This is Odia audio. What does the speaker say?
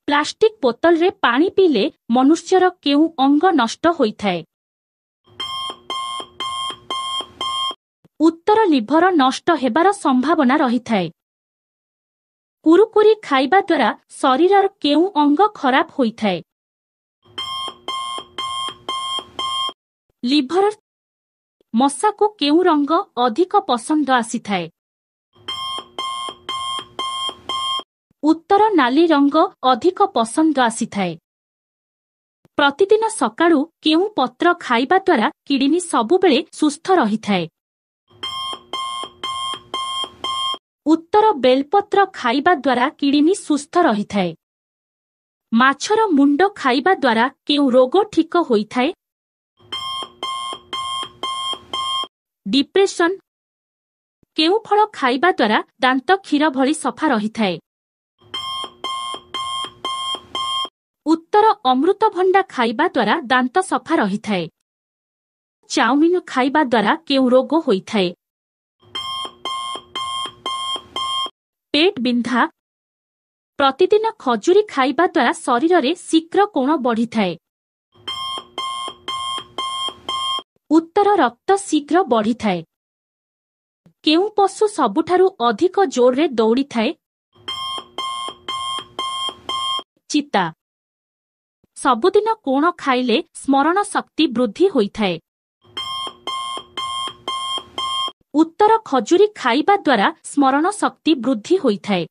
ପ୍ଲାଷ୍ଟିକ ବୋତଲରେ ପାଣି ପିଇଲେ ମନୁଷ୍ୟର କେଉଁ ଅଙ୍ଗ ନଷ୍ଟ ହୋଇଥାଏ? ଉତ୍ତର ଲିଭର ନଷ୍ଟ ହେବାର ସମ୍ଭାବନା ରହିଥାଏ। କୁରୁକୁରି ଖାଇବା ଦ୍ୱାରା ଶରୀରର କେଉଁ ଅଙ୍ଗ ଖରାପ ହୋଇଥାଏ? ଲିଭର। ମଶାକୁ କେଉଁ ରଙ୍ଗ ଅଧିକ ପସନ୍ଦ ଆସିଥାଏ? ଉତ୍ତର ନାଲି ରଙ୍ଗ ଅଧିକ ପସନ୍ଦ ଆସିଥାଏ। ପ୍ରତିଦିନ ସକାଳୁ କେଉଁ ପତ୍ର ଖାଇବା ଦ୍ୱାରା କିଡନୀ ସବୁବେଳେ ସୁସ୍ଥ ରହିଥାଏ? ଉତ୍ତର ବେଲପତ୍ର ଖାଇବା ଦ୍ୱାରା କିଡନୀ ସୁସ୍ଥ ରହିଥାଏ। ମାଛର ମୁଣ୍ଡ ଖାଇବା ଦ୍ୱାରା କେଉଁ ରୋଗ ଠିକ ହୋଇଥାଏ? ଡିପ୍ରେସନ। କେଉଁ ଫଳ ଖାଇବା ଦ୍ୱାରା ଦାନ୍ତ କ୍ଷୀର ଭଳି ସଫା ରହିଥାଏ? ଉତ୍ତର ଅମୃତଭଣ୍ଡା ଖାଇବା ଦ୍ୱାରା ଦାନ୍ତ ସଫା ରହିଥାଏ। ଚାଉମିନ ଖାଇବା ଦ୍ୱାରା କେଉଁ ରୋଗ ହୋଇଥାଏ? ପେଟ ବିନ୍ଧା। ପ୍ରତିଦିନ ଖଜୁରୀ ଖାଇବା ଦ୍ୱାରା ଶରୀରରେ ଶୀଘ୍ର କୋଣ ବଢ଼ିଥାଏ? ଉତ୍ତର ରକ୍ତ ଶୀଘ୍ର ବଢ଼ିଥାଏ। କେଉଁ ପଶୁ ସବୁଠାରୁ ଅଧିକ ଜୋରରେ ଦୌଡ଼ିଥାଏ? ଚିତା। ସବୁଦିନ କୋଣ ଖାଇଲେ ସ୍ମରଣ ଶକ୍ତି ବୃଦ୍ଧି ହୋଇଥାଏ? ଉତ୍ତର ଖଜୁରୀ ଖାଇବା ଦ୍ୱାରା ସ୍ମରଣ ଶକ୍ତି ବୃଦ୍ଧି ହୋଇଥାଏ।